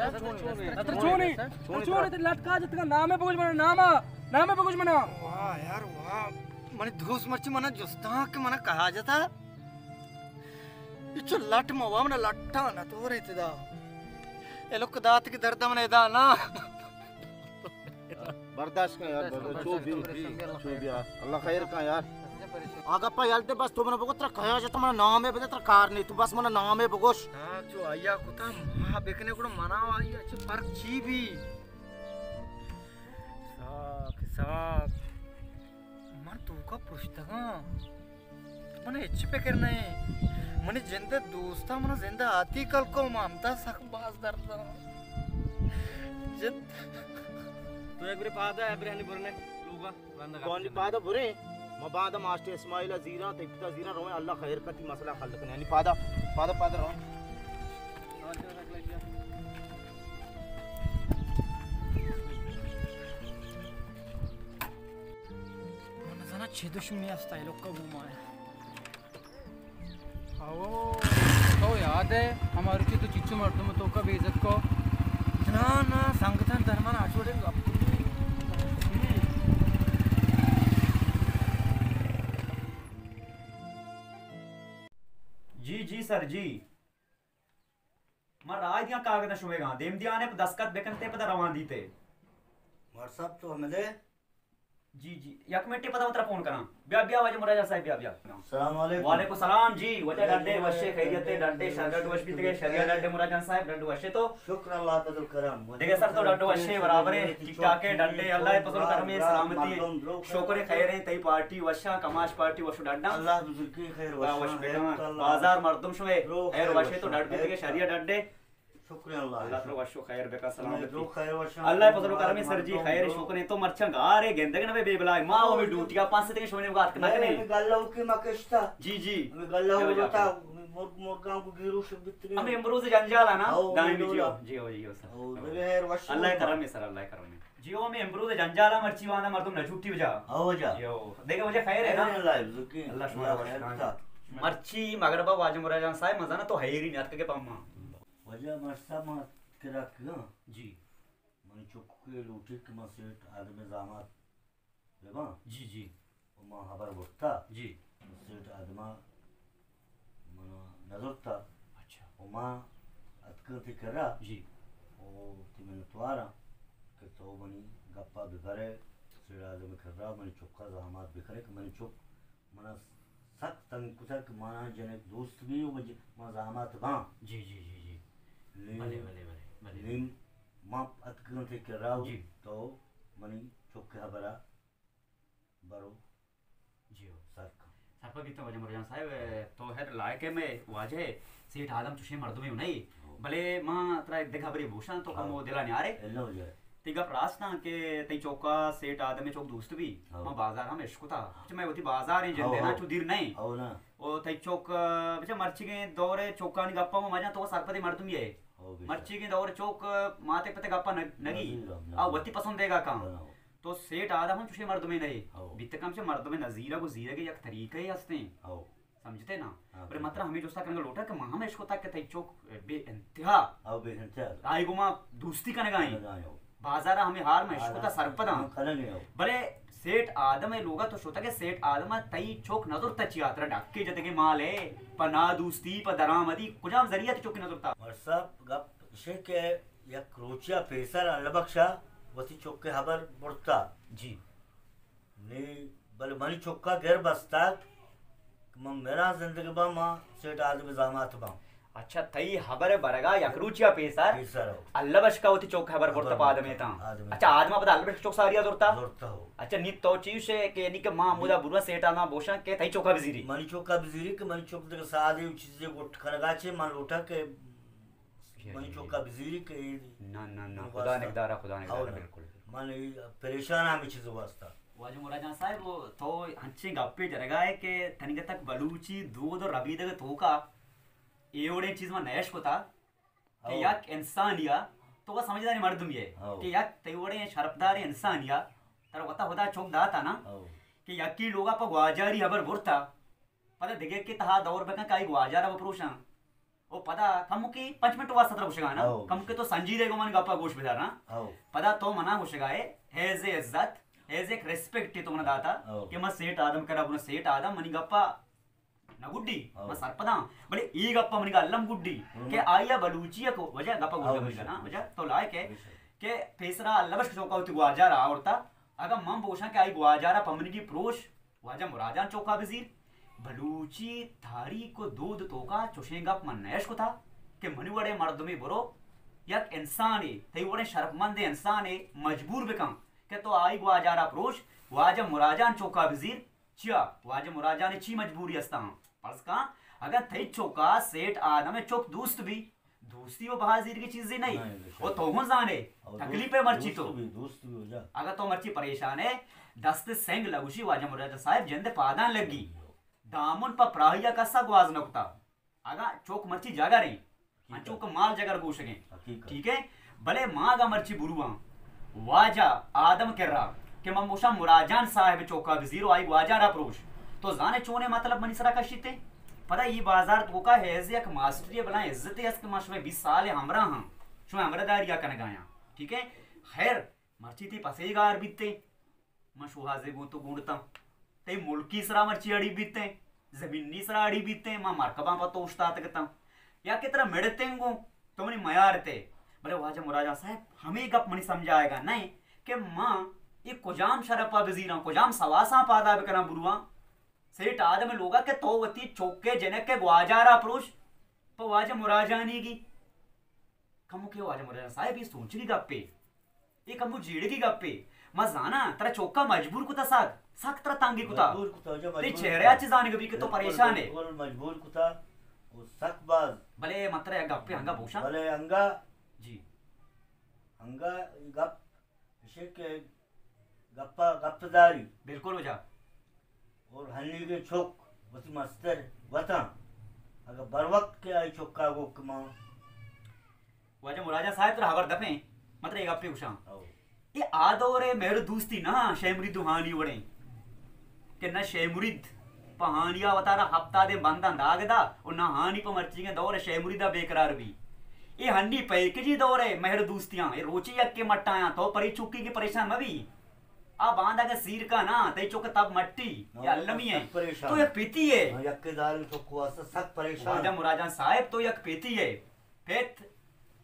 تر چونی، تر چونی، تر چونی، تر لٹکا جتگا نامے بگوش منا، ناما، نامے بگوش منا۔ واہ یار واہ، منی دوست مرچی منا جستاں کہ منا کہا جتا۔ اچو لٹ موا منا لٹا نہ تو رہتے دا۔ اے لوک دات کی درد من ادا نا۔ برداشت کن یار، برداشت۔ چو بی، چو بی یار۔ اللہ خیر کن یار۔ آگا پا یل دے بس، تو منا بگو ترا کہا جتا، منا نامے بدے، ترا کار نہیں، تو بس منا نامے بگوش۔ ہاں، چو آیا کتا ما بکنے گڑا منا آیا چو فرق چی بی؟ ساک، ساک۔ من توکا پرشتگاں۔ من ہچ پکر نہ ایں۔ منی جند ءِ دوستاں من زند ءَ آتی کل کو، ما ہمدا سک باز درد آں۔ جند۔ تو یک برے پادا، یک برے ہنی برنے لوگا، بندہ تو ہنی پادا برے، ما بعد ماسٹر اسماعیل ءَ زیراں، تئی پتا زیراں، رویں، اللہ خیر کنتی، مسئلہ حل کنے۔ ہنی پادا، پادا، پادا رویں۔ من نزاناں چے دشمنی است، اے لوکا گوں ما۔ او، تو یاد ہے، ہما روچی تو چچو مردم توکا بے عزت کو؟ نا، نا، سنگتاں درمان آچوڑے گپ۔ جی، جی سر، جی۔ من راہ دیاں کاگداں شمئیگاں، دیم دیانے پہ دستخط بکنتے پدا روان دیتے۔ واٹس ایپ تو ہمیں دے۔ جی، جی، یک منٹے پدا من ترا فون کناں۔ بیا، بیا، واجہ مراد جان صاحب، بیا، بیا۔ السلام علیکم۔ وعلیکم السلام جی، واجہ ڈڈے وشے، خیریت ہے، ڈڈے شر ڈڈ وش بیتگے، شریعہ ڈڈے مراد جان صاحب، ڈڈ وشے تو۔ شکر اللہ فضل کرم۔ دیگہ سر تو ڈڈ وشے، برابر ہے، ٹھیک ٹھاک ہے، ڈڈے اللہ فضل کرم ہے، سلامتی ہے، شکر ہے، خیر ہے، تئی پارٹی وشاں، کماش پارٹی وش ڈڈاں۔ اللہ بزرگی خیر وشاں، وش بیتگاں۔ بازار مردم شوے، خیر وشے تو ڈڈ بیتگے، شریعہ ڈڈے۔ شکریہ اللہ۔ اللہ ترا وش و خیر بکا، سلامتی۔ اللہ فضل و کرم سر جی، خیر شکر۔ تو مرچاں گارے گندگ نہ بے بلائی، ما او ڈیوٹی ءَ پاس تک شونے بات نہ کنے۔ ہمیں گلہ کی ما کشتا۔ جی، جی۔ ہمیں گلہ ہوتا، مرگ، مرگاں کو گیرو شب بتنے۔ ہمیں امروز جنجال ہے نا، دائمی جی ہو، جی ہو، جی ہو سر۔ اللہ کرم سر، اللہ کرم۔ جی ہو، ہمیں امروز جنجال ہے، مرچی وانا مردم نہ چھٹی وجہ۔ ہو جا۔ جی ہو۔ دیکھے وجہ خیر ہے نا؟ اللہ شما وش۔ مرچی مغربا واجہ مراد جان صاحب مزانا تو حیری نیت کے پاما۔ واجہ مرسا ما کرا کیاں؟ جی۔ منی چک کے لوٹی کہ ما سیٹ آدم زامات بباں۔ جی، جی۔ و ما خبر برتا۔ جی۔ سیٹ آدما منا نزرتا۔ اچھا۔ و ما اتکاں تی کرا۔ جی۔ و تی منتواراں کہ تو منی گپا ببرے، سیٹ آدم کرا منی چکا زامات بکرے کہ منی چک منا سک تنگ کتگ کہ منا جنک دوست بی و مج-، ما زامات باں۔ جی، جی، جی، جی۔ نی-، بلے، بلے، بلے، بلے۔ نی ما اتکاں تی کرا و جی۔ تو منی چک ہبرا برو۔ جی ہو۔ سر کن۔ سرپد بیتاں واجہ مراد جان صاحب، تو ہر لائق ہے مئے واجہ، سیٹ آدم چوشیں مردمے نہیں۔ ہو۔ بلے ما ترا دگہ ہبرے بوشاں تو کمو دلا نیارے۔ اللہ جائے۔ تئی گپ راست آں کہ تئی چوکا سیٹ آدم ءِ چوک دوست بی۔ ہو۔ ما بازار ہم اشکتا۔ چہ مئے وتی بازار ہیں جندے ہو، نا ہو۔ چو دیر نہیں۔ ہو نا۔ او تئی چوک، بچہ مرچیگیں دور ءِ چوکانی گپا ما مجاں تو سرپدیں مردمے ئے۔ ہو، بے شک۔ مرچیگیں دور ءِ چوک ماتے پتے گپا نہ-، نگی۔ نگی، نگی۔ آ وتی پسندیگا کاں۔ ہو۔ تو سیٹ آدم ہم چوشیں مردمے نہیں۔ ہو۔ بیتکم چہ مردم نزیرگ و زیرگ یک طریقے ہستیں۔ ہو۔ سمجھتے نا؟ ہاں، بلے بالکل۔ مطلب ہمیں جستا کنگا لوٹا کہ ما ہم اشکتا کہ تئی چوک بے انتہا۔ او بے انتہا۔ آئی گو ما دوستی کنگا ہیں۔ کنگا ہیں، او۔ بازارا ہمیں ہار ما اشکتا ہاں، سرپداں۔ ہم کنگے ہیں، او۔ بلے سیٹ آدم ءِ لوگا تو شتا کہ سیٹ آدم ءَ تئی چوک نزرتا چیا ترا ڈکے جتگے مال ہے، پہ نادوستی، پہ درآمدی، کجام ذریعہ تئی چوک نزرتا؟ واٹس ایپ گپ شے کہ یک روچیا پیسر اللہ بخشا وتی چوک ءِ ہبر برتا۔ جی۔ نی، بلے منی چکا گر بستگ کہ من مراں زندگ باں، ما سیٹ آدم زامات باں۔ اچھا، تئی ہبر برگا یک روچیا پیسر پیسر ہو۔ اللہ بشکا وتی چک ہبر برتا پہ آدمے تاں۔ آدمے اچھا، تاں۔ آدما پدا اللہ بشک چک ساریا زرتا؟ زرتا ہو۔ اچھا، نی تو چیوشے کہ یعنی کہ ما ہمودا برواں سیٹ آدما بوشاں کہ تئی چکا بزیری؟ منی چکا بزیری کہ منی چک دگہ سادے چیزے گٹ کنگا چے، من لوٹا کہ منی چکا بزیری کہ اے نہ، نہ، نہ، خدا نگدارا، خدا نگدارا، بالکل۔ من اے پریشان ہمے چیز واسطہ۔ واجہ مراد جان صاحب، تو ہنچیں گپے جنگا ہے کہ تنیگا تک بلوچی دود و ربیدگ توکا اے وڑیں چیز من نیش کتا کہ ہو۔ یک انسانیا تو وہ سمجھداریں مردمے ہے ہو۔ کہ یک تئی وڑیں شرفداریں انسانیا ترا وتا خدا چک داتا نا ہو۔ کہ یکی لوگا پہ گواجاری ہبر برتا، پدا دگہ کہ تہا دور بکن کہ آئی گواجارا بپروشاں۔ او پدا کمکے پنچ منٹ واسطہ ترا گوشگا نا، ہو۔ کمکے تو سنجیدہ گو من گپا گوش بدار نا۔ ہو۔ پدا تو منا گوشگا ہے، ایز اے عزت، ایز اے ریسپیکٹ تو منا داتا ہو۔ کہ من سیٹ آدم کرا بنا، سیٹ آدم منی گپا نہ گڈی، ہو۔ من سرپداں، بلے ای گپا منی گا الم گڈی ہو۔ کہ آیا بلوچی کو وجہ گپا گڈی ہو، منی گا نا، بے شک۔ وجہ تو لائق ہے بے شک۔ کہ پیسرا اللہ بخش چوکا ہوتی گواجار آورتا، اگا من بوشاں کہ آئی گواجارا پمنگی پروش، واجہ مراد جان چوکا بزیر، بلوچی تاریخ و دود توکا چوشیں گپ من نہ اشکتا کہ منی وڑیں مردمے برو یک انسانے، تئی وڑیں شرفمندیں انسانے مجبور بکن کہ تو آئی گواجارا پروش، واجہ مراد جان چوکا بزیر۔ چیا؟ واجہ مراد جان چی مجبوری استاں؟ فرض کن اگاں تئی چوکا سیٹ آدم چوک دوست بی، دوستی و بہا زیرگی چیزے نہیں۔ نہیں، بے شک۔ و تو ہوں زانے، او دوست، تکلیف ہے مرچی دوست تو۔ بھی، دوست بھی ہو جا۔ اگاں تو مرچی پریشان ہے، دست سنگ لگوشی واجہ مراد صاحب جند پادان لگی۔ دامن پہ پراہیا کسا گواز نہ کتا۔ اگاں چوک مرچی جگر ہیں، حقیقت۔ انچو کہ مال جگر گوشگیں۔ حقیقت۔ ٹھیک ہے؟ بلے ما اگاں مرچی برواں واجہ آدم کرا کہ من گوشاں مراد جان صاحب چوکا بزیر و آئی گواجارا پروش۔ تو زانے چونے مطلب منی سرا کشیتے؟ پدا ای بازار توکا ہے یک ماسٹری بلائیں عزتے است کہ ما شمئے بیست سال ہمراہ ہاں، شمئے ہمراہ داریا کنگایاں۔ ٹھیک ہے؟ خیر، مرچی تی پسے گار بیتے۔ من شوہازے گوں تو گونڈتاں۔ تئی ملکی سرا مرچی اڑی بیتیں، زمینی سرا اڑی بیتیں، ما مرکباں پہ تو اوشتاتگتاں۔ یا کہ ترا مڑتیں گوں تو منی میارتے۔ بلے واجہ مراد جان صاحب، ہمے گپ منی سمجھائے گا نہیں کہ ما اے کجام شرپا بزیراں، کجام سواساں پادا بکناں برواں سیٹ آدم لوگا کہ تو وتی چوکے جنکے گواجارا پروش پہ واجہ مراد جانی گی۔ کمو کہ واجہ مراد جان صاحب، اے سوچگی گپے، اے کمو جیڑگی گپے۔ ما زاناں ترا چوکا مجبور کتا سک، سک ترا تنگی کتا۔ مجبور کتا، واجہ تئی مجبور چہرہ کتا۔ چی زانگ بی کہ تو بالکل، پریشان ہے۔ بالکل مجبور کتا، او سک باز۔ بلے من ترا یک گپے انگا بوشاں۔ بلے انگا۔ جی۔ انگا اے گپ اشے کہ گپا گپ داری۔ بالکل واجہ۔ اور ہنیگیں چک وتی مستر وتاں، اگہ بر وقت کہ آئی چکا گو کہ ما۔ واجہ مراد جان صاحب ترا خبر دپیں، من ترا اے گپے گوشاں۔ او۔ اے آ دور مہر دوستی نہ شے مرید و ہانی وڑیں کہ نہ شے مرید پہ ہانیا وتارا ہپتادیں بنداں داگ دا و نہ ہانی پہ مرچیگیں دور شے مریدا بے قرار بی۔ اے ہنی پیکجی دور ہے مہر دوستیاں، اے روچے یکے مٹایاں، تو پرے چکی کی پریشان مبی۔ آ باندہ کہ سیر کا نا، تئی چوک تب مٹی، یا المی ہے۔ سک پریشان۔ تو یک پیتی ہے۔ ہاں، یکے دار چوک واسطہ سک پریشان۔ واجہ مراد جان صاحب تو یک پیتی ہے۔ پت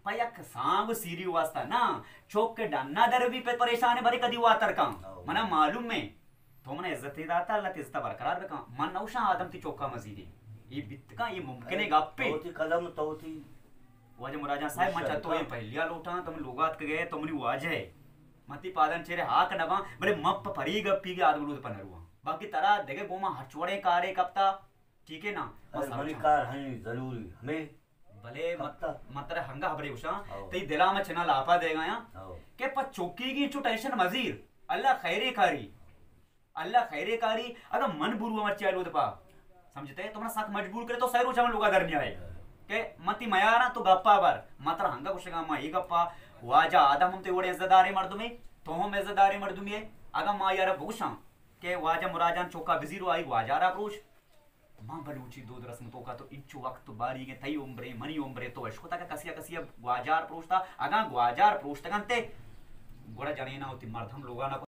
پہ یک سانگ و سیری واسطہ نا، چوک ڈنا در بی پت پریشان ہے، بری کدی واتر کان۔ او۔ منا معلوم ہے۔ تو منا عزت داتا، اللہ تی عزت برقرار بکن۔ من نوشاں آدم تی چوکا مزیدی۔ اے بیت کن، اے ممکن ہے گپے۔ تو تی قدم، تو تی۔ واجہ مراد جان صاحب، من چہ تو اے پہلیا لوٹاں، تو من لوگات کے گئے، تو منی واجہ ہے۔ من تی پادان چیرے ہاک نباں، بلے من پہ پری گپی کے آدم لوگ پہ نرواں۔ باقی ترا دگہ گوما ہر چوڑے کارے کپتا، ٹھیک ہے نا؟ ارے منی کار ہیں ضروری، ہمیں بلے مت-، کپتا۔ متر ہنگا خبرے گوشاں، او۔ تئی دلا میں چنا لاپا دے گایا، او۔ کہ پہ چوکی کی چو ٹینشن مزیر، اللہ خیرے کاری۔ اللہ خیرے کاری، اگر من برو مرچی آلو دپا، سمجھتے؟ تو منا سک مجبور کرے تو سہ روچ ہمیں لوگا در نہیں آئے۔ کہ متی میاراں تو گپا بر، متر ہنگا گوشگا ما اے گپا، واجہ آدم ہم تے وڑے عزت دارے مردمے، تو ہم عزت دارے مردمے، اگر ما یار بوشاں کہ واجہ مراجان چوکا بزیر و آئی واجہ را بروش، ما بلوچی دود رسم توکا تو انچو وقت تو باریگیں تئی عمرے، منی عمرے تو اشکتا کہ کسیا کسیا گواجار پروشتا، اگاں گواجار پروشتگنتے، گڑا جنینا ہوتی مرد ہم لوگا نہ